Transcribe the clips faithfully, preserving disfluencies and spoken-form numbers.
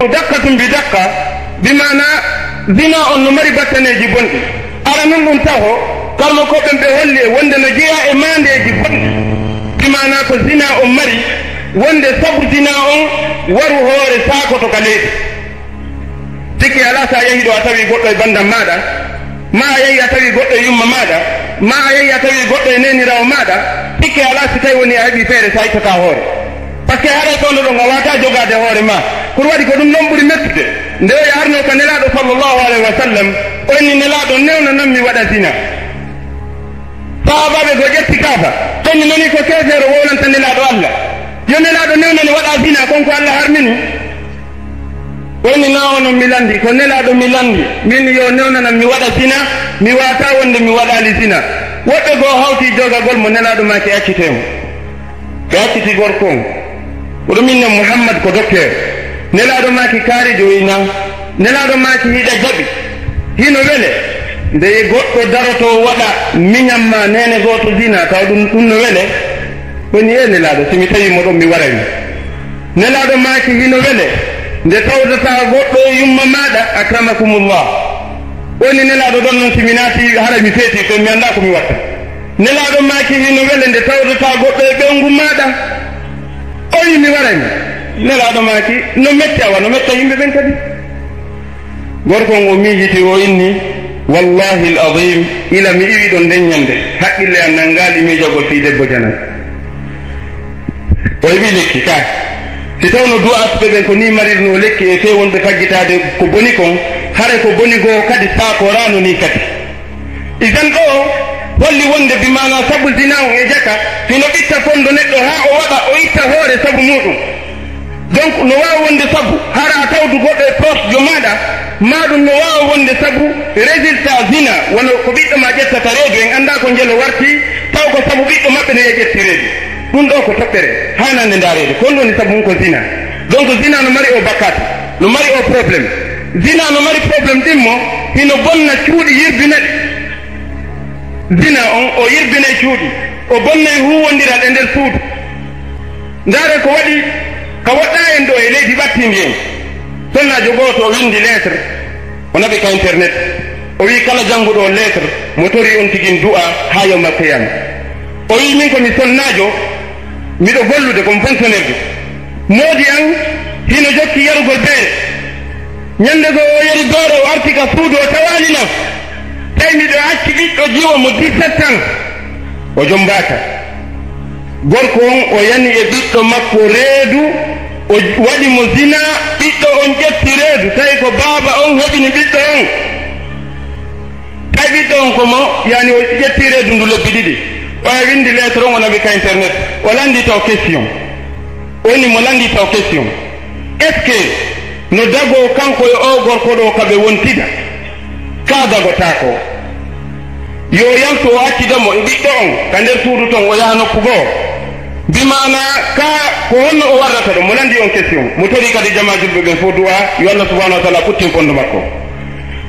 Daqqatun bi daqqa, bi maana zina on no mari battaneeji bonɗi. Aranun ɗum taho, karmo ko ɓen ɓe holli e wonde no jeyaa e maandeeji bonɗi. Bi maana ko zina on mari, wonde sabu zina on waru hoore saakoto ka leydi. Sikke alaa, so a yahii ɗo a tawi goɗɗo e banndam maaɗa, ma a yahii a tawi goɗɗo e yumma maaɗa, ma a yahii a tawi goɗɗo e neeniraawo maaɗa, sikke alaa, si tawi woni a heɓii feere, so a ittataa hoore. Parce que haray toon ɗon a waawataa jogaade hoore ma. Ko ɗum waɗi ko ɗum ɗon ɓuri mettude. Nde o arnoo ka Nelaaɗo sallallahu alayhi wa sallam, o inni, "Nelaaɗo, newnanan mi waɗa zina." Sahaabaaɓe goo ƴetti kaafa, ɓen nani ko keefeero wowlanta Nelaaɗo Allah. Yo Nelaaɗo newnane waɗa zina, kon ko Allah harmini. O inni, "Naa onon mi lanndi, ko Nelaaɗo mi lanndi, min yo newnanan mi waɗa zina, mi waawataa wonde mi waɗaali zina." Woɓɓe goo hawti jogagol mo, Nelaaɗo maaki accitee mo. Ɓe acciti gorko on. O ɗum inna Muhammad ko docteur. Nelaaɗo maaki kaari jo ina. Nelaaɗo maaki hiɗa jaɓi. Hino wele. Nde goɗɗo daroto waɗa miñan ma neene gooto zina, taw ɗum, ɗum no wele. Woni e Nelaaɗo, si mi tawi mo ɗon mi waray mo. Nelaaɗo maaki hino wele. Nde tawdata goɗɗo e yumma maaɗa, akramakumullah. Woni Nelaaɗo ɗon non si mi naati hara mi feeti to mi anndaa ko mi watta. Nelaaɗo maaki hino wele nde tawdata goɗɗo e ɓeyngu maaɗa. O wi mi waray mo. Nelaaɗo maaki no metti awa no metta yimɓe ɓen kadi. Gorko on o miijiti o inni, "Wallahi al-azim, ila mi iwi ɗon nden ñande, haqqille an nanngaali miijagol fii debbo janay." O heɓi lekki ka. Si tawno du'aɓe ɓen ko ni marirnoo lekki e fee wonɓe faggitaade ko boni kon, hare ko boni goo kadi saakoraano ni kadi. Idan ɗo holli wonde bi maana sabu zina on e jaka, hino ɓitta fondo neɗɗo haa o waɗa, o itta hoore sabu muuɗum. Donc no waawa wonde sabu hara a tawdu goɗɗo e proche jo maaɗa, maa ɗum no waawa wonde sabu résultat zina, wano ko ɓiɗɗo ma ƴettata reedu, en anndaa ko njelo warti, taw ko sabu ɓiɗɗo maɓɓe no yaha ƴetti reedu. Ɗum ɗo ko toɓɓere, haanande ndaareede. Ko ɗum woni sabu mum ko zina. Donc zina no mari o bakkaatu, no mari o problème. Zina no mari problème ɗimmo, hino bonna cuuɗi, yirbina ɗi. Zina on, o yirbinay cuuɗi, o bonnay huuwondiral e nder suudu. Ndaare ko waɗi ka woɗɗaa en ɗo e leydi ɓattiindi en. Sonnaajo gooto o winndi lettre, o naɓi ka internet. O wi'i kala jannguɗo on lettre, mo tori on tigin du'a haa yawmal qiyama. O wi'i min ko mi sonnaajo, miɗo gollude, ko mi fonctionnaire de. Moodi an hino jokki yarugol beere. Ñande goo o yari beere, o arti ka suudu, o tawaali na. Tawi miɗo acci ɓiɗɗo jiwo mo dix-sept ans. O jombaaka. Gorko on o yani e ɓiɗɗo makko reedu, o waɗi mo zina, ɓiɗɗo on ƴetti reedu, tawi ko baaba on heɓini ɓiɗɗo on. Tawi ɓiɗɗo on ko mo, yani o ƴetti reedu ndu lebbi ɗiɗi. O winndi lettre on, o naɓi ka internet. O lanndi taw question. O inni mo lanndi taw question. Est-ce que no dagoo kanko e oo gorko ɗoo ka ɓe wontida? Ka dagotaako. Yo yaltu o accida mo e ɓiɗɗo on ka nder suudu ton, o yaha nokku goo. Bi maana ka ko honno o warrata ɗo? Mo lanndi on question. Mo tori kadi jamaa julɓe ɓen fof du'a, yo Allah subhanahu wa ta'ala ɓuttin fondo makko.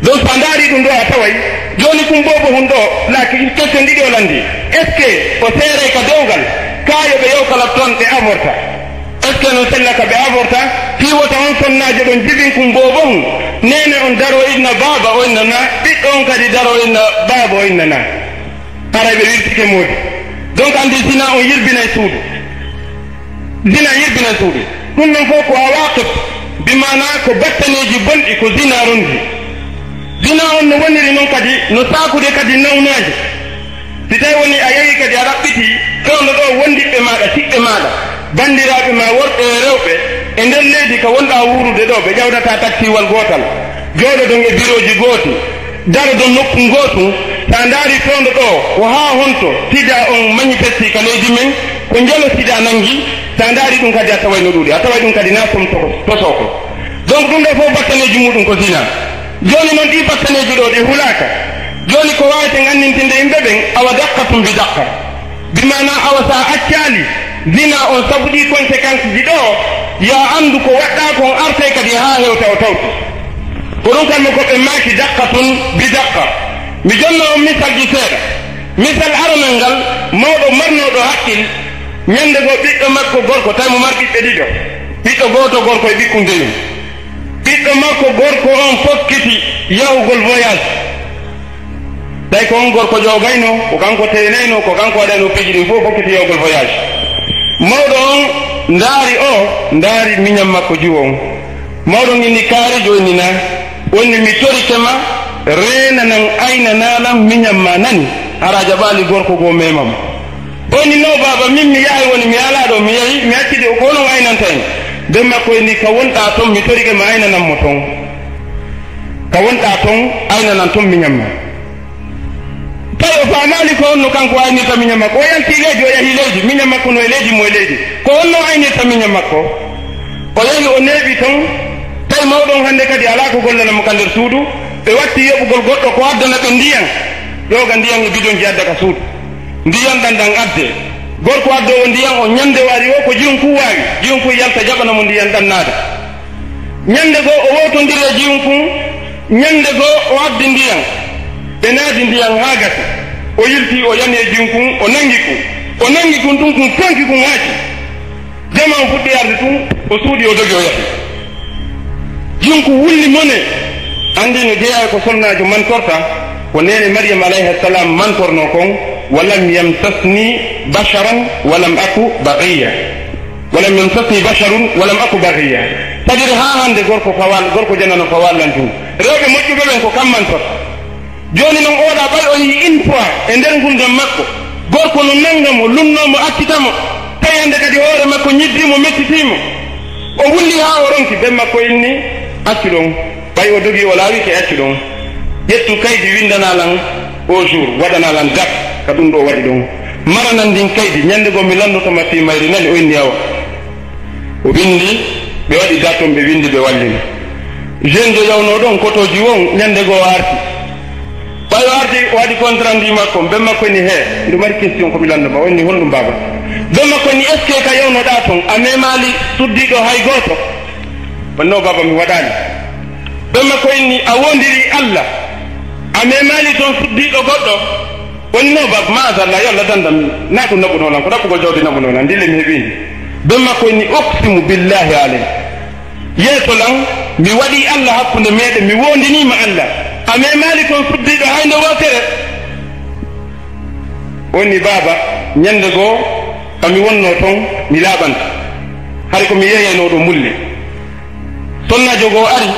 Donc, so a ndaari ɗum ɗo, a taway jooni kum boobo hun ɗo, laaki question ɗiɗi o lanndi. Est-ce que o seeray ka dewgal? Kaa yo ɓe yewkala toon, ɓe avorta? Est-ce que no sella ka ɓe avorta? Fii wota on sonnaajo ɗon jibin kum boobo hun, neene on daro inna baaba o inna na, ɓiɗɗo on kadi daro inna baaba o inna na. Haray ɓe wirtike moodi. Donc, anndi zina on yirbinay suudu. Zina yirbina suudu. Ɗum ɗon fof ko awaqib, bi maana ko battaneeji bonɗi ko zina rondi. Zina on no woniri noon kadi, no saakude kadi nawnaaji. Si tawi woni a yehi kadi a ɗaɓɓiti fewndo ɗo wondiɓɓe maaɗa, siɓɓe maaɗa, banndiraaɓe ma worɓe e rewɓe e nder leydi ka wonɗaa wuurude ɗo, ɓe ƴawdataa taksiwal gootal, jooɗodon e birooji gooti. Darodon nokku ngootu, so a ndaari fewndo ɗo, ko haa honto sida on manifesti ka leydi men, ko njelo sida nanngi, so a ndaari ɗum kadi a taway no ɗuuɗi, a taway ɗum kadi na som to-, tosoo ko. Donc ɗum ɗo fof battaneeji muɗum ko zina. Jooni noon ɗi battaneeji ɗo ɗi hulaaka. Jooni ko waaweten anndintinde yimɓe ɓen, awa daqqa tum bi daqqa. Bi maana awa so a accaali zina on sabu ɗi conséquence ji ɗo, yo a anndu ko waɗɗaa kon artay kadi haa hewta o tawte. Ko ɗum kamɓe ko ɓe maaki daqqa tun bi daqqa. Mi jonna on misalji seeɗa. Misal aranal ngal, mawɗo marnooɗo haqqil, ñande goo ɓiɗɗo makko gorko, tawi mo mar ɓiɓɓe ɗiɗo. Ɓiɗɗo gooto gorko e ɓikkun deñum. Makko gorko on fokkiti yahugol voyage. Tawi ko on gorko joogayno, ko kanko teenayno, ko kanko waɗayno piiji ɗin fof, fokkiti yahugol voyage. Mawɗo on ndaari o, ndaari miñan makko juwo on. Mawɗo on inni kaarijo, inni na, onni mi torike ma, reenanan aynanaa lan miñan ma nani, hara a jaɓaali gorko goo meema mo. Onni no baaba, min mi yahay woni mi alaa ɗo, mi yahi, mi acciti o ko onon aynanta en. Ben makko inni ka wonɗaa ton, mi torike ma aynanan mo ton. Ka wonɗaa ton, aynanan ton miñan ma. Tawi o faamaali ko honno kanko aynirta miñan makko. O yalti leydi, o yahi leydi, miñan makko no e leydi, mo e leydi. Ko honno o aynirta miñan makko? O yahi, o neeɓi ton, tawi mawɗo on hannde kadi alaa ko gollana mo ka nder suudu. Ɓe watti yoɓugol goɗɗo ko addana ɓe ndiyan. Ƴooga ndiyan e bidonji adda ka suudu. Ndiyan ɗan ɗan adde. Gorko addoowo ndiyan on, ñande o ari o, ko jiyum kun waawi. Jiyum kun yalta jaɓana mo ndiyan ɗan naada. Ñande goo o wowtondiri e jiyum kun, ñande goo o addi ndiyan. Ɓe naadi ndiyan haa gasi. O yilti, o yani e jiyum kun, o nangi kun. O nangi kun tun, kun tonki kun haaji. Jama on fuɗɗi arde tun, o suuɗi, o dogi, o yahi. Jiyum kun wulli mone. Anndi no jeyaa e ko sonnaajo mantorta, ko neene Maryam alayha salam mantornoo kon, "Walam yamsasni basharun walam aku baghiya." "Walam yamsasni basharun walam aku baghiya." Sadiri haa hannde gorko fawal, gorko janano fawal lan tun. Rewɓe moƴƴuɓe ɓen ko kamman ton. Jooni non oɗa ɓay o yii une fois e nder ngurndan makko, gorko no nannga mo, lunnoo mo, accita mo. Tawi hannde kadi hoore makko ñiddii mo, mettitii mo. O wulli haa o ronki, ben makko inni, "Accu ɗon." Ɓay o dogii, o laawike, "Accu ɗon. Ƴettu kaydi, winndanaa lan o jour, waɗanaa lan date ka ɗun ɗoo waɗi ɗon. Maranan ndin kaydi, ñande goo mi lanndoto ma fii mayri, nani?" O inni, "Awa." O winndi, ɓe waɗi date on, ɓe winndi, ɓe wallini. Jeune jo yawnoo ɗon, kotooji won, ñande goo o arti. Ɓay o arti, o waɗi compte rendu makko, ben makko inni, "He, miɗo mari question ko mi lanndo ma." O inni, "Honɗun baaba?" Ben makko inni, "Est-ce que ka yawnoɗaa ton, a memaali suddiiɗo hay gooto?" O inni, "No baaba, mi waɗaali." Ben makko inni, "A woondirii Alla, a memaali ton suddiiɗo goɗɗo?" O inni, "No baaba, maazalla, yo Alla dandan mi. Naa ɗun naɓunoo lan, ko ɗaɓɓugol jawdi naɓunoo lan, ndille mi heɓii ndi." Ben makko inni, "Uqsimu billahi alay. Yeeso lan, mi waɗii Alla hakkunde meeɗen, mi woondinii ma Alla. A memaali ton suddiiɗo hay nde wootere." O inni, "Baaba, ñande goo ka mi wonnoo ton, mi laaɓanta. Hari ko mi yeeyaynoo ɗoo mulle. Sonnaajo goo ari,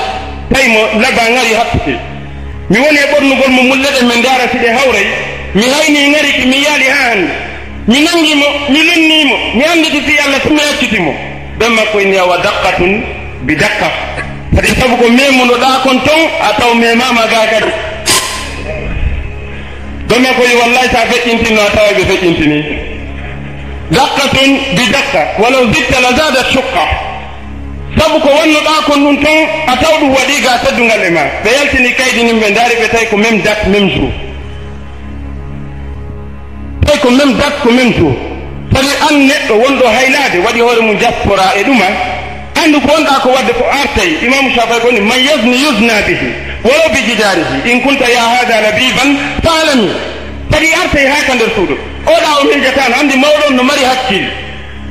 tawi mo laba ngari happite. Mi woni e ɓornugol mo mulle ɗen, men ndaara si ɗe hawray. Mi haynii ngariki, mi yaali haa hannde. Mi nanngi mo, mi lunnii mo, mi annditi fii Alla, tun mi acciti mo." Ben makko inni, "Awa daqqatun bi daqqa." Kadi sabu ko memunoɗaa kon ton, a taw memaama gaa kadi. Ben makko inni, "Wallahi, si a feƴƴintinno, a taway ɓe feƴƴintinii. Daqqatun bi daqqa, walaw zidta la zada shuqqa." Sabu ko wannoɗaa kon ɗun ton, a taw ɗun waɗii gaa teddungal e maa. Ɓe yaltini kaydi ndin, ɓe ndaari, ɓe tawi ko même date, même jour. Tawi ko même date, ko même jour. Sabi an neɗɗo wonɗo haylaade, waɗi hoore mun diaspora e ɗuma, anndu ko wonɗaa ko waɗde ko artay. Imaamu Shafii ko ni, "Man yazni yuzna bihi, walaw bi jidaarihi, in kunta ya haada labiban fa'lami." Kadi artay haa ka nder suudu. Oɗa o miijata no anndi mawɗo on no mari hakkil.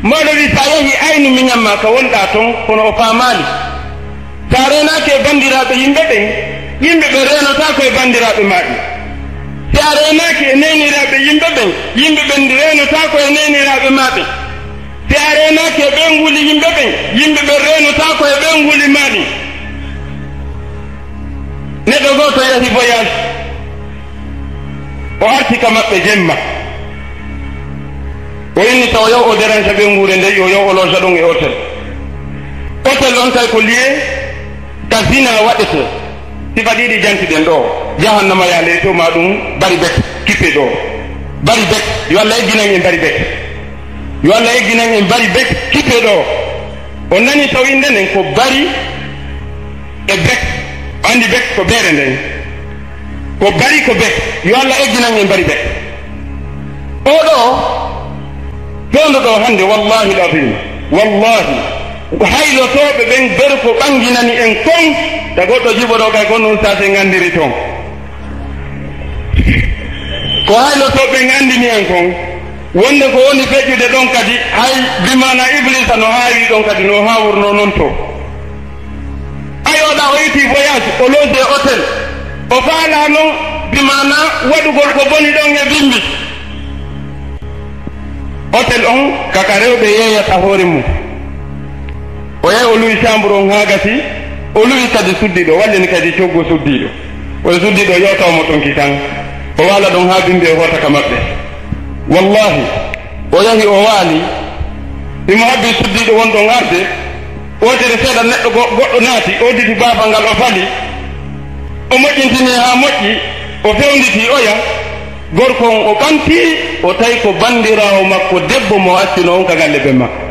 Mawɗo wi, "Si a yahii aynu miñan maa ka wonɗaa ton, kono o faamaali. Si a reenaaki e banndiraaɓe yimɓe ɓen, yimɓe ɓen reenotaako e banndiraaɓe maa ɓen. Si a reenaaki e neeniraaɓe yimɓe ɓen, yimɓe ɓen reenotaako e neeniraaɓe maa ɓen. Si a reenaaki e ɓeynguuli yimɓe ɓen, yimɓe ɓen reenotaako e ɓeynguuli maa ɗin." Neɗɗo gooto yahi voyage, o arti ka maɓɓe jemma. O inni taw yaw o dérange ɓeynguure ndey, yo yaw o loge ɗon e hôtel. Hôtel on tawi ko lieu ka zina waɗetee. Sifa ɗiɗi jantiɗen ɗoo. Jahannama yaa ley to, maa ɗun bari bet kippe ɗoo. Bari bet, yo Alla egginan en bari bet. Yo Alla egginan en bari bet kippe ɗoo. On nanii taw innde nden ko bari e bet. Anndi bet ko beere nden. Ko bari ko bet. Yo Alla egginan en bari bet. Oo ɗoo, fewndo ɗoo hannde, wallahi l-azim, wallahi, haylotooɓe ɓen, bere ko ɓanginani en kon, ta goɗɗo jiɓo ɗoo kay, kon ɗun saate nganndiri ton. Ko haylotooɓe ɓen anndini en kon, wonde ko woni feƴƴude ɗon kadi, hay bi maana Ibliisa no haawi ɗon kadi, no haawurnoo non to. Ay, oɗa o Iti voyage, o loge e hôtel. O faalaa noon, bi maana waɗugol ko boni ɗon e bimbi. Hôtel on, kaka rewɓe yeeyata hoore mum. O yahi o luwi chambre on haa gasi, o luwi kadi suddiiɗo, wallini kadi coggu suddiiɗo. O suddiiɗo yooto mo tonki kan, o waala ɗon haa bimbi e hoota ka maɓɓe. Wallahi, o yahi o waali, himo habbi suddiiɗo won ɗon arde, wootere seeɗa neɗɗo go-, goɗɗo naati, o udditi baafal ngal o fali, o moƴƴintini haa moƴƴi, o fewnditi oya, gorko on o ɓanti, o tawi ko banndiraawo makko debbo mo o accunoo on ka galle ben makko.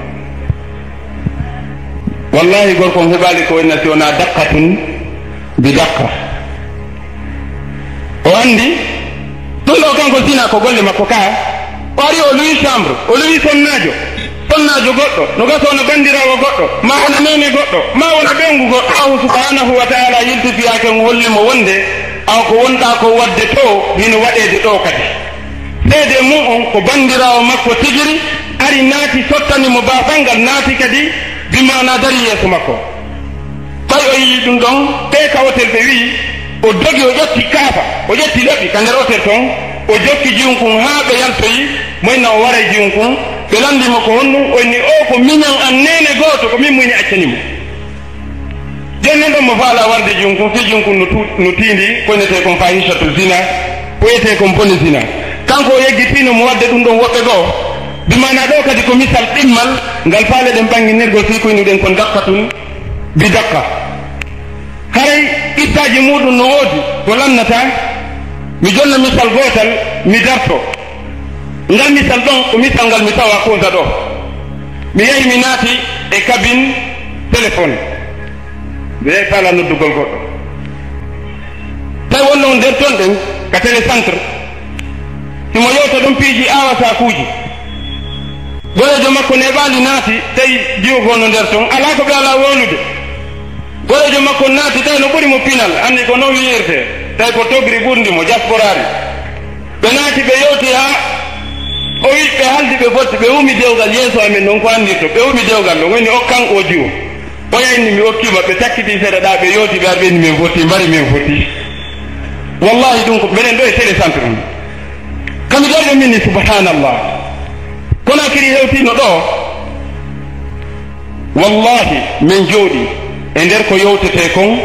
Wallahi gorko on heɓaali ko woni si wonaa daqqatun bi daqqa. O anndi ɗum ɗo kanko zina ko golle makko ka. O ari o luwi chambre, o luwi sonnaajo. Sonnaajo goɗɗo, no gasa wona banndiraawo goɗɗo, ma wona neene goɗɗo, ma wona ɓeyngu goɗɗo. Allahu subhanahu wa ta'ala yiltifiyaake mo holli mo wonde awa ko wonɗaa ko waɗde to, hino waɗeede ɗo kadi. Seede mum on ko banndiraawo makko tigiri, ari naati sottani mo baafal ngal, naati kadi bi maana dari yeeso makko. Ɓay o yii ɗum ɗon, ɓe ka hôtel ɓe wi'i, o dogi o ƴetti kaafa, o ƴetti leɓɓi ka nder hôtel ton, o jokki jiwun kun haa ɓe yaltoyi, mo inna o waray jiwun kun, ɓe lanndi mo ko honɗum, o inni o ko miñan an neene gooto, ko min muyni accani mo. Jooni non ɗon mo faalaa warde jiwun kun, fii jiwun kun no tu-, no tiindi, ko innetee kon fahishatu zina, ko wiyetee kon bone zina. Kanko o yeggitiino mo waɗde ɗum ɗon woɓɓe goo, bi maana ɗoo kadi ko misal ɗimmal, ngal faaleɗen ɓannginirgol fii ko innuɗen kon daqqatun bi daqqa. Haray qissaaji muuɗum no woodi ko lannataa. Mi jonna misal gootal, mi darto. Ngal misal ɗon ko misal ngal mi tawa Koza ɗoo. Mi yahi mi naati e cabine téléphone. Mi yahi faala noddugol goɗɗo. Tawi wonno on nder ton ɗen ka télécentre. Himo yewta ɗon piiji awa saakuuji. Goreejo makko neeɓaali naati, tawi jiwo goo no nder ton, alaa ko ɓe alaa wowlude. Goreejo makko naati, tawi no ɓuri mo pinal, anndi ko non wi'irtee, tawi ko togri ɓurndi mo, diasporaari. Ɓe naati, ɓe yewti haa o wi-, ɓe haaldi, ɓe fotti, ɓe wumi dewgal yeeso amen non ko anndirto, ɓe wumi dewgal ɗon, woni okkan o jiwo. Oya inni mi okki maɓɓe, takkiti seeɗa ɗaa, ɓe yewti, ɓe ari, ɓe inni min fotti, mbari min fotti. Wallahi ɗum ko mbeɗen ɗo e télécentre ɗum. Kami darɗo min ni, subhanallah. Kono kiri hewtino ɗo. Wallahi, min jooɗi e nder ko yewtetee kon,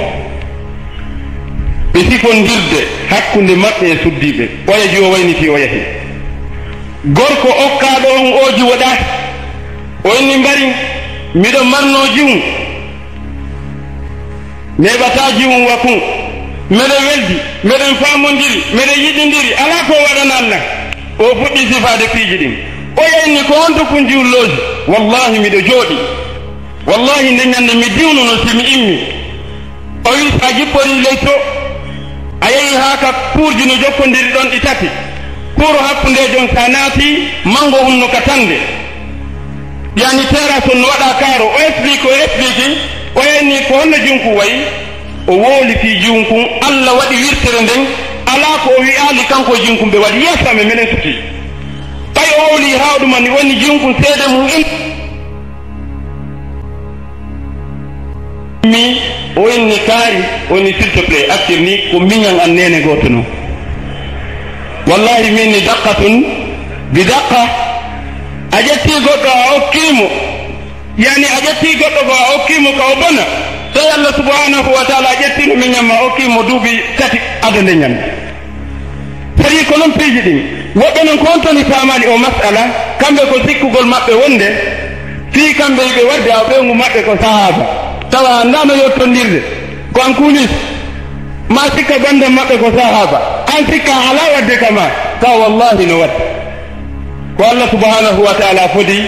ɓe sifondirde hakkunde maɓɓe e suddiiɓe. Oya jiwo wayniti, o yahi. Gorko okkaaɗo on ooji woɗa. O inni mbari, miɗo marnoo jiwun. Neeɓataa jiwun wa kun. Meɗen weldi, meɗen faamondiri, meɗen yiɗindiri, alaa ko waɗana Allah. O fuɗɗi sifaade piiji ɗin. O yayni ko honto kun jiwlooji. Wallahi miɗo jooɗi. Wallahi nde ñande mi diwnuno si mi immi. O wi sa jippori ley to, a yehi haa ka kuurji no jokkondiri ɗon ɗi tati. Kuuru hakkundeejo on sa naati, mango un no ka tande. Yani terrasse on no waɗa kaaro. O explique, o explique, o yayni ko honno jiwun kun wayi. O wowli fii jiwun kun, Allah waɗi wirtere nden, alaa ko o wi'aali kanko e jiwun kun ɓe waɗi yeeso amen, menen suti. Ɓay o wowli haa o ɗuma ni woni jiwun kun seede mum in. Mi o inni kaari, o inni s'il te plaît, accir ni ko miñan an neene gooto non. Wallahi min ni daqqatun bi daqqa. A ƴetti goɗɗo a okki mo, yani a ƴetti goɗɗo ko a okki mo ka o bona, tawi Allah subhanahu wa ta'ala a ƴettino miñan ma a okki mo duuɓi tati ado nde ñande. Tawi ko non piiji ɗin. Woɓɓe non ko on toni faamaali o mas'ala, kamɓe ko sikkugol maɓɓe wonde fii kamɓe yiɓe waɗde aw ɓeyngu maɓɓe ko sahaaba. Tawa anndaano yottondirde, ko an kuulis. Ma sikka banndam maɓɓe ko sahaaba. An sikka alaa waɗde ka ma, ka wallahi no waɗde. Ko Allah subhanahu wa ta'ala fodi,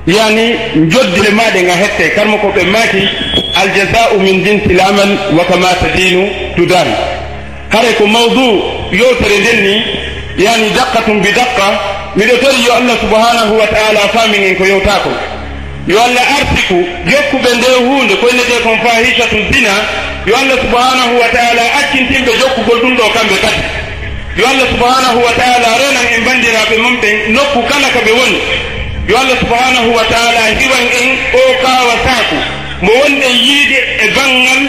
yani, joddi e maaɗen a hette, karmo ko ɓe maaki, al jaza'u min jinsil amal wa kama tadinu tudan. Hare ko mawdu yewtere nden ni, yani daqqatun bi daqqa. Miɗo tori yo Allah subhanahu wa ta'ala faamin en ko yewtaa kon. Yo Allah arsiku jokkuɓe nde huunde ko innetee kon fahishatu zina. Yo Allah subhanahu wa ta'ala accintinɓe jokkugol ɗum ɗo kamɓe kadi. Yo Allah subhanahu wa ta'ala renan en banndiraaɓe mum ɓen nokku kala ka ɓe woni. Yo Allah subhanahu wa ta'ala hiwan en o kaawa saaku mo wonɗen yiide e banngal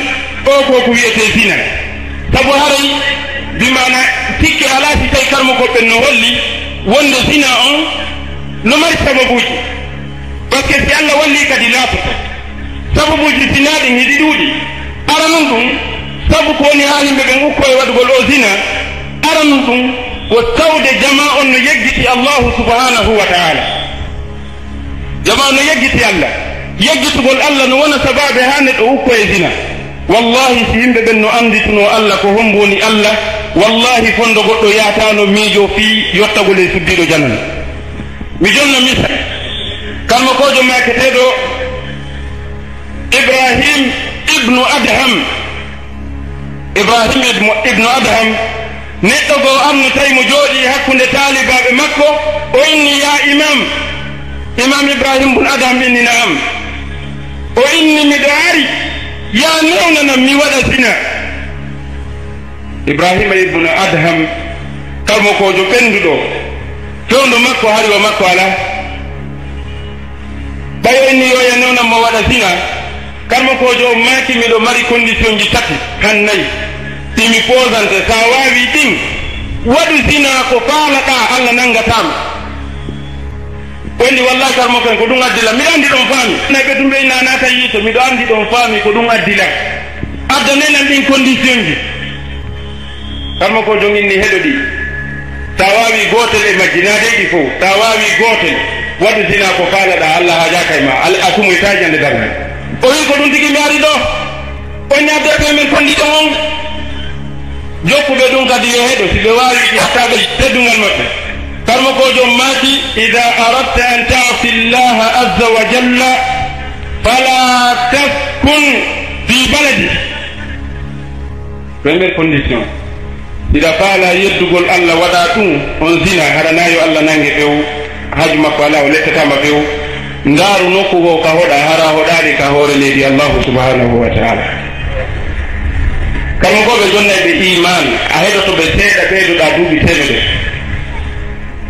O ko ko wiyetee zina. Sabu haray, bi maana, sikke alaa si tawi karmokooɓe ɓen no holli wonde zina on no mari sababuuji. Parce que si Alla wallii kadi laatoto. Sababuuji zina ɗin hiɗi ɗuuɗi. Aranun ɗum, sabu ko woni haa yimɓe ɓen ukko e waɗugol o zina, aranun ɗum ko tawde jamaa on no yeggiti Allahu subhanahu wa ta'ala. Jamaa no yeggiti Alla. Yeggitugol Alla no wona sabaabe haa neɗɗo ukko e zina. Wallahi, si yimɓe ɓen no annditunoo Alla, ko hombo woni Alla, wallahi, fondo goɗɗo yaataano miijo fii yottagol e suddiiɗo janano. Mi jonna misal. Karmokoojo maaketeeɗo Ibrahim ibnu Adham. Ibrahim ibnu, ibnu Adham, neɗɗo goo arno tawi mo jooɗii hakkunde taalibaaɓe makko, o inni, "Yaa Imam." Imam Ibrahim bun Adham inni, "Na'am." O inni, "Miɗo ari, yaa newnanam mi waɗa zina." Ibrahima ibnu Adham, karmokoojo ɓennduɗo, fewndo makko hari wa makko alaa. Ɓay o inni yo ya newnan mo waɗa zina, karmokoojo on maaki, "Miɗo mari kondisionji tati, han nayi, ɗi mi poosante, sa waawi ɗin, waɗu zina ko faalaɗaa, Alla nanngataa ma." O inni, "Wallahi, karmoko en, ko ɗum addi lan. Miɗo anndi ɗon faami." Nay ɓe ɗum ɓe inna naata yiito, "Miɗo anndi ɗon faami, ko ɗum addi lan. Addanee lan ɗin kondisionji." Karmokoojo on inni, "Heɗo ɗi. Sa waawi gootel e majji, naa dey ɗi fow. Sa waawi gootel, waɗu zina ko faalaɗaa, Alla haajaaka e ma. Al-, a sumoytaa ñande darngal." O wi, "Ko ɗum tigi mi ari ɗoo." O ñaddete men kondision on. Jokkuɓe ɗum kadi yo heɗo, si ɓe waawi ɗi, hatta ɓe teddungal maɓɓe. Karmokoojo on maaki, "Ida aradta an ta'si Allaha azza wa jalla, fala taskun fi baladi." Première condition, hiɗa faala yeddugol Alla, waɗa ɗum on zina, haɗa naa yo Alla nannge few, haaju makko alaa, o lettataama few. Ndaaru nokku goo ka hoɗa, hara hoɗaali ka hoore leydi Allahu subhanahu wa ta'ala. Kamɓe goo ɓe jonnay ɓe iman, a heɗoto ɓe seeɗa, ɓeydoɗaa duuɓi teemedere.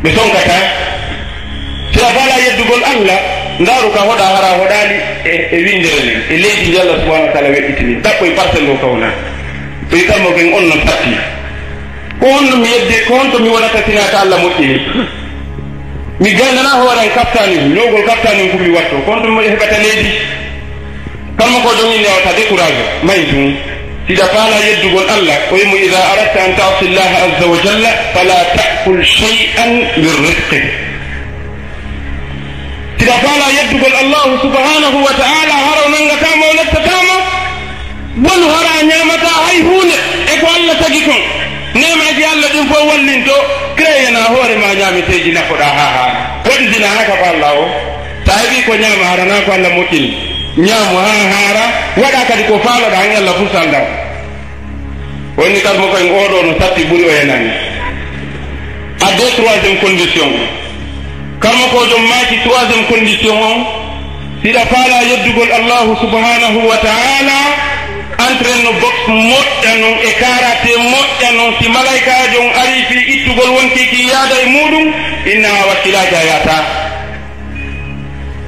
Ɓe sonkataa. Si a faalaa yeddugol Alla, ndaaru ka hoɗa, hara hoɗaali e, e winndere nden, e leydi ndi Alla subhanahu wa ta'ala weɗɗitini. Ɗaɓɓoy parcelle o ka wona. Ɓe kammo ɓen on no satti. Ko honno mi yeddi, ko honto mi wonata sinaa ka Alla moƴƴini? Mi gaynana hoore an kaftani, ñowgol kaftani kun mi watto. Ko honto mi heɓata leydi? Kammo ko jom inni a wata découragé, may tun. Siɗa faala yeddugol Alla, o yimo, "Ida aradta an ta'si Allaha azza wa jalla, fala ta'kul shay'an min rizqi." Siɗa faala yeddugol Allahu subhanahu wa ta'ala, hara o nangatama, o lettataama, wonu hara a ñaamata hay huunde e ko Alla tagi kon. Neemaaji Alla ɗin fof wallinto, créena hoore ma ñaameteeji nafoɗa ha haara. Waɗi zina haka fa Alla o. Sa heɓi ko ñaama hara na ko Alla moƴƴini, ñaamu ha haara, waɗa kadi ko faaloɗa han Alla fursalda. Woni karmo ko en oɗo no satti ɓuri o yenani. Adde troisième condition. Karmo ko jom maaki troisième condition on, siɗa faala yeddugol Allahu subhanahu wa ta'ala, entraîne no boxe moƴƴa non e karaté moƴƴa non, si malaykaajo on ari fi ittugol wonki ki yaada e muɗum, inna a wakkilaaji a yaata.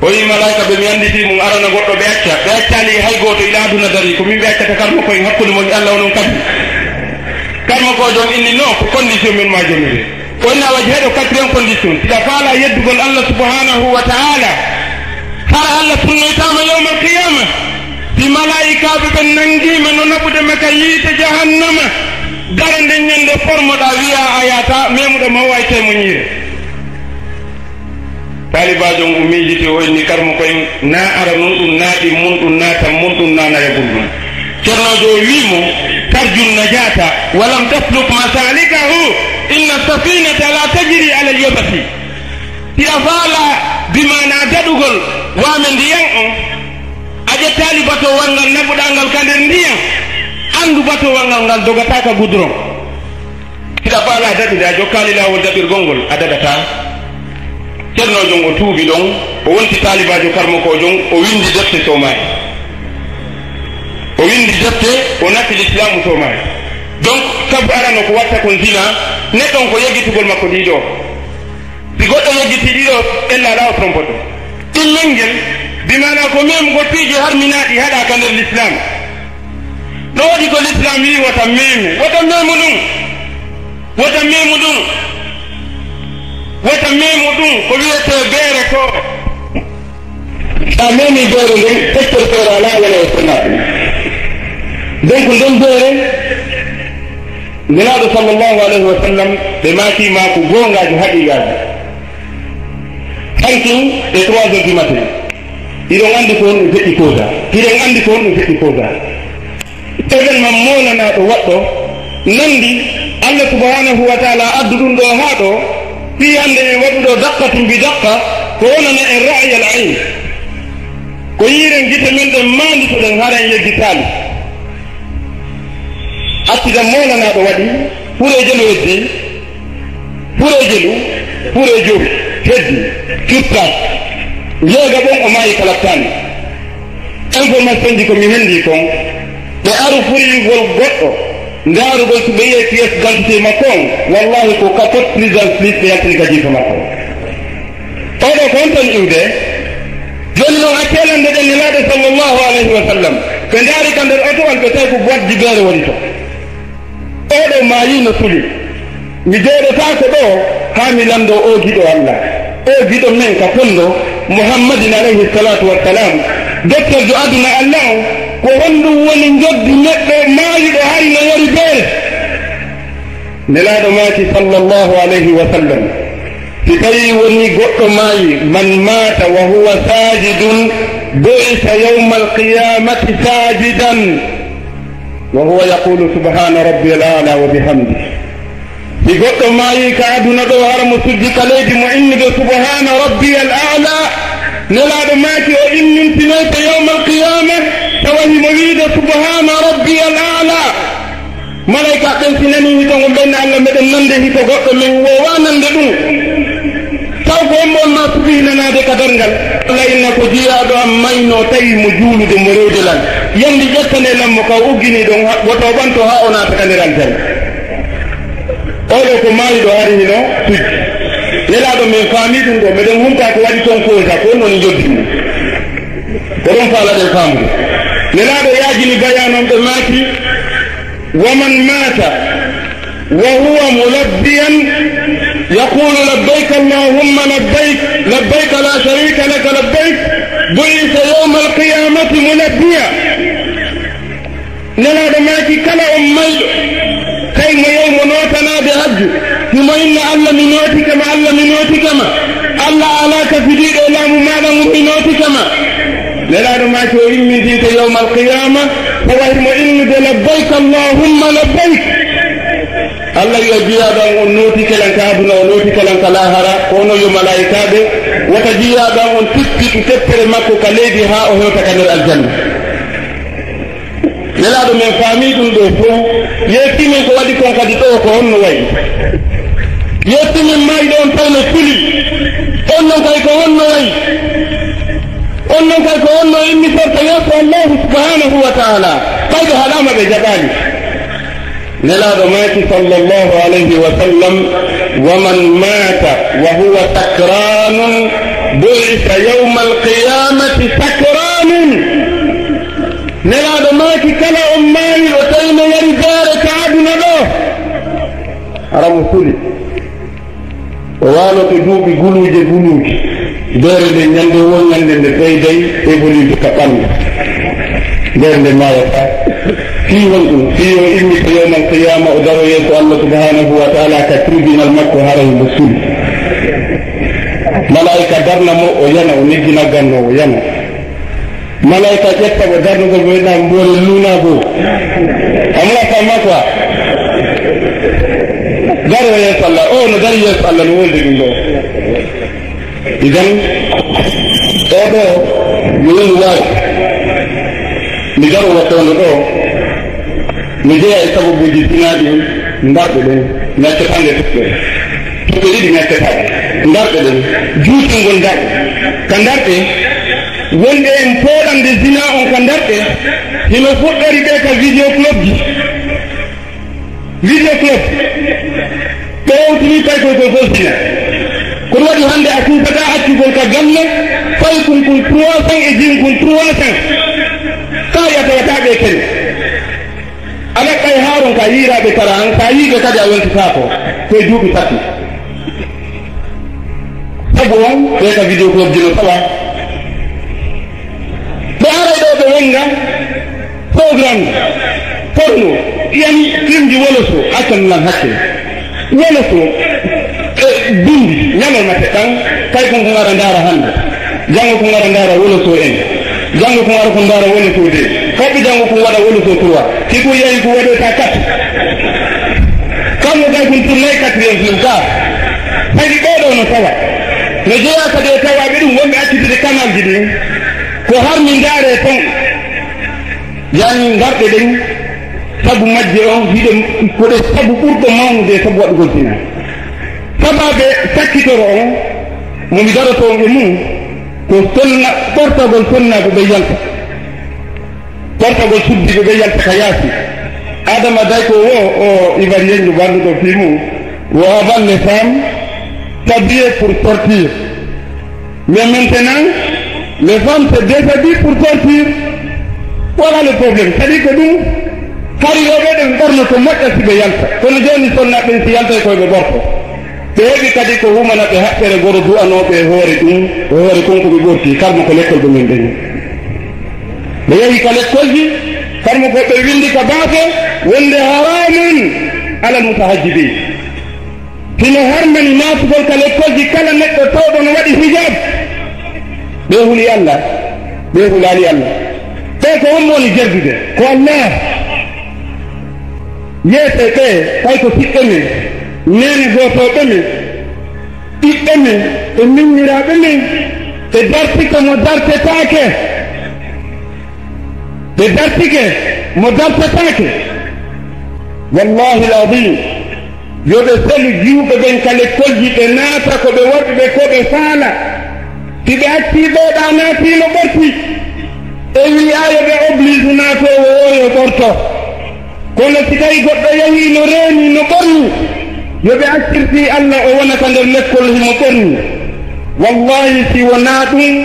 O wi malaika ɓe, mi annditi mum arana goɗɗo ɓe acca, ɓe accaali hay gooto ila aduna dari, ko min ɓe accata karmo koye hakkunde mon e Alla onon kadi. Karmo ko jom inni no, ko condition men ma jonnire. O inna waji heɗo quatrième condition, siɗa faala yeddugol Alla subhanahu wa ta'ala, hara Alla sunnoytaama yawmal qiyama, si malaikaaɓe ɓen nangiima no naɓude ma ka yiite jahannama, dara nden ñande formoɗa wiya a yaata, memuɗo ma o ay temoñiire. Taalibaajo on o miijiti, o inni karmo koye, na ara non ɗum, na ɗin mun ɗum, na tan mun ɗum, na naya gum ɗum. Ceernoojo o wii mo, "Tarju najata, wa lam tasluk masalikahu, inna safinata la tajri ala al-yabasi." Siɗa faala bi maana daɗugol waame ndiyan on, a ƴettaali batowal ngal naɓuɗaa ngal ka nder ndiyan, anndu batowal ngal, ngal dogataa ka goudron. Hiɗa faala daɗude, a jokkaali laawol daɗirgol ngol, a daɗataa. Ceernoojo on o tuubi ɗon, o wonti taalibaajo karmokoojo on, o winndi defte soomaali. O winndi defte, o nafi lislaamu soomaali. Donc, sabu arano ko watta kon zina, neɗɗo on ko yeggitugol makko ɗiɗo. Si goɗɗo yeggitii ɗiɗo, ella alaa o trompoto. Ɗimmel ngel, bi maanaa ko memugol piiji harminaaɗi haɗaa ka nder lislaam. Ɗo waɗi ko l'islam wi wota memu, wota memu ɗum, wota memu ɗum, wota memu ɗum ko wiyetee beere ko. Sa memi beere nden, feccere feere alaa wala e sona. Donc nden beere, Nelaaɗo sallallahu alayhi wa sallam, ɓe maaki maako goongaaji haqiiqaaji. Hankin e trois heures du matin, hiɗon anndi ko honɗum feƴƴi koosa. Hiɗen anndi ko honɗum feƴƴi koosa. Eɗen man moolanaaɗo waɗɗo nanndi Allah subhanahu wa taala addu ɗum ɗo haa ɗo, fii hannde en waɗuɗo daqqatun bi daqqa, ko wonana en ra'ayal ayn. Ko yiiren gite men ɗen maanditoɗen hara en yeggitaali. Accidan moolanaaɗo waɗi, fure jelu heddi, fure jelu, fure jowi heddi, cuttaa. Yeega ɓon o maayi kalattaani. Information ji ko mi hendi kon, ɓe aru furigol goɗɗo, ndaarugol si ɓe yi'e pièce d'identité makko on, wallahi ko ka code président slip ɓe yaltini ka jiifa makko. Oɗo ko on ton iwde? Jooni non, accee lande ɗen Nelaaɗo sallallahu alayhi wa sallam. Ɓe ndaari ka nder oto on, ɓe tawi ko boîte ji beere woni ton. Oɗo maayi no suli. Mi jooɗotaako ɗo haa mi lanndoo oo giɗo Allah, oo giɗo men ka fondo, Muhammadin alayhi salatu wassalam, dottorjo aduna Allah on. Ko honɗum woni njoddi neɗɗo maayuɗo hari no yori beere? Nelaaɗo maaki sallallahu alayhi wa sallam, si tawii wonii goɗɗo maayi, man maata wa huwa saajidun, bu'isa yawmal qiyaamati saajidan, wa huwa yaqulu subhaana rabbiyal a'la wa bihamdi. Si goɗɗo maayii ka aduna ɗo, hara mo sujji ka leydi, mo innude subhaana rabbiyal a'la, Nelaaɗo maaki o immintinoyte yawmal qiyaama, tawa himo wiide subhaana rabbiyal a'la. Malaika ɓen si nanii hito ngon, ɓen Allah, meɗen nande hito goɗɗo, men woowaa nande ɗum. Taw ko hombo on ma suɓii nanaade ka darngal? Allah inna ko jiyaaɗo am mayno tawi mo juulude mo rewde lan. Yandi ƴettane lan mo ka o uggini ɗon, ha, woto o ɓanto haa o naata ka nder aljanna. Oɗo ko maayuɗo hari hino sujji. Nelaaɗo men faami ɗum ɗo, meɗen humta ko waɗi ton koosa, ko non njoddi mum. Ko ɗon faalaɗen faamude. Nelaaɗo yaajini bayanon ɓe maaki, ومن مات وهو ملبيا يقول لبيك اللهم لبيك لبيك لا شريك لك لبيك بعث يوم القيامة ملبيا. Nelaaɗo maaki kala on mayɗo, kay mo yew mo nootanaade hajju, himo inna Allah mi nootike ma, Allah mi nootike ma, Allah alaa kafidiiɗo e laamu maaɗa ngun mi nootike ma. Nelaaɗo maaki o immintinte yawmal qiyaama, tawa himo innude labbayk allahumma labbayk. Allah wi'a jiyaaɗo an on nootike lan ka aduna, o nootike lan ka laahara, ko onon yo malaa'ikaaɓe, wota jiyaaɗo an on tippitu teppere makko ka leydi haa o hewta ka nder aljanna. Nelaaɗo men faamii ɗum ɗoo fow, yeetii men ko waɗi kon kadi ɗoo ko honno wayi. Yeetii men maayɗo on taw no suli, on non kay ko honno wayi. On non kay ko honno immitorta yeeso Allahu subhanahu wa ta'ala, ɓay ɓe haɗaama ɓe jaɓaali. Nelaaɗo maaki sallallahu alayhi wa sallam, wa man maata wa huwa sakranun bu'isa yawmal qiyamati sakranun. Nelaaɗo maaki kala on maayiɗo tawi no yari beere ka aduna ɗoo, hara mo suli. O waaloto duuɓi guluuje guluuje. Beere nden ñande woo ñande nde ɓeyday évolude ka ɓanndu. Beere nden maayata. Fii honɗum? Fii o immita yawmal qiyaama, o daro yeeso Allah subhanahu wa ta'ala ka tribunal makko, hara himo suli. Malaa'ika darna mo, o yana, o neggina ganno, o yana. Malaika ƴetta mo darnugol mo, ina mboole luna go. Amla fama quoi. Daro yeeso Allah, o no dari yeeso Allah no wolde ɗum ɗo. Idan, o ɗo, yo woni waawi. Mi daro wattondo ɗo. Mi jeya e sababuuji sinaaɗi ndarɗe ɗen, mi accata nde toɓɓere. Toɓɓe ɗiɗi mi accata ɗe. Ndarɗe ɗen, juutingol ndarɗe. Ka ndarɗe, wonɓe en pooɗande zina on ka ndarɗe, hino fuɗɗori ɓe ka video club ji. Video club. Ɓe hewtini paykol kol fof zina. Ko ɗum waɗi hannde a suusataa accugol ka galle, paykun kun trois cents e jin kun trois cents. Ka yatawataa ɓe kene. Ka yiiraaɓe kala an, sa yii ɓe kadi a weltataako. Ko e duuɓi tati. Sabu on, ɓe ka video club ji no tawa. Ɓe aray ɗo ɓe wenga, programme, porno, yani filmji woloso, accan lan hakke. Woloso, e bindi, ñalawma te ɗan, kay kon ko ngara ndaara hannde. Janngo ko ngara ndaara woloso en. Janngo ko ngara ko ndaara woloso de. Hoɓɓe janngo ko waɗa woloso trois. Si ko yahi ko waɗoyta quatre. Kammo kay kon tournay quatrième film ka. Haydi ɓeeɗo no tawa. No jeyaa kadi e tawaaɓe ɗum wonɓe accitude kanalji ɗin. Ko harmi ndaare ton. Yani ngarɗe ɗen, sabu majje on, hiɗe, ko ɗe sabu ɓurɗo mawnude e sabu waɗugol zina. Sababe sakkitoro on, mo mi daroto on e mum, ko sonna, ɓortagol sonnaaɓe ɓe yalta. Ɓortagol suddiiɓe ɓe yalta ka yaasi. Adama Day ko wo, o Ivoirien mo banduɗo fii mum, wo avant les femmes s'habillaient pour sortir. Mais maintenant, les femmes se déshabillent pour sortir. Voilà le problème. C'est-à-dire que ɗum, hari rewɓe ɓen ɓornoto moƴƴa si ɓe yalta. Kono jooni sonnaaɓe ɓen si yaltay koye ɓe ɓorto. Ɓe heɓi kadi ko humana ɓe haɓɓere goro du'anooɓe e hoore ɗum, e hoore kon ko ɓe ɓorti, karmo ko lekkol ɓe men ɗen. Ɓe yehi ka lekkolji, karmo ko ɓe windi ka baafe, wonde haramun alal mutahajjibin. Hino harmani naatugol ka lekkolji kala neɗɗo tawɗo no waɗi hijab. Ɓe huli Allah, ɓe hulaali Allah. Ɓe ko hombo woni jerdude? Ko Allah. Yeete ɓe, tawi ko siɓɓe men, neene gootooɓe men, ɓiɓɓe men, e miñiraaɓe men, ɓe dartike mo dartetaake. Ɓe dartike mo dartetaake. Wallahi al-azim. Yo ɓe selu jiwɓe ɓen ka lekkolji, ɓe naata ko ɓe waɗi ɓe ko ɓe faala. Si ɓe accii ɓe ɗa naati no ɓorti, e wi'a yo ɓe oblige naatoowo o yo ɓorto. Kono si tawi goɗɗo yahii no reeni no ɓorni, yo ɓe accir fii Allah o wona ka nder lekkol himo ɓorni. Wallahi si wonaa ɗum,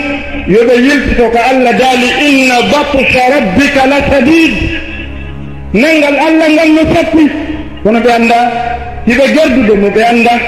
yo ɓe yiltito ka Allah daali, inna batsha rabbika la shadid. Nanngal Allah ngal no sappi, kono ɓe anndaa. Hiɓe gerdude mo ɓe anndaa.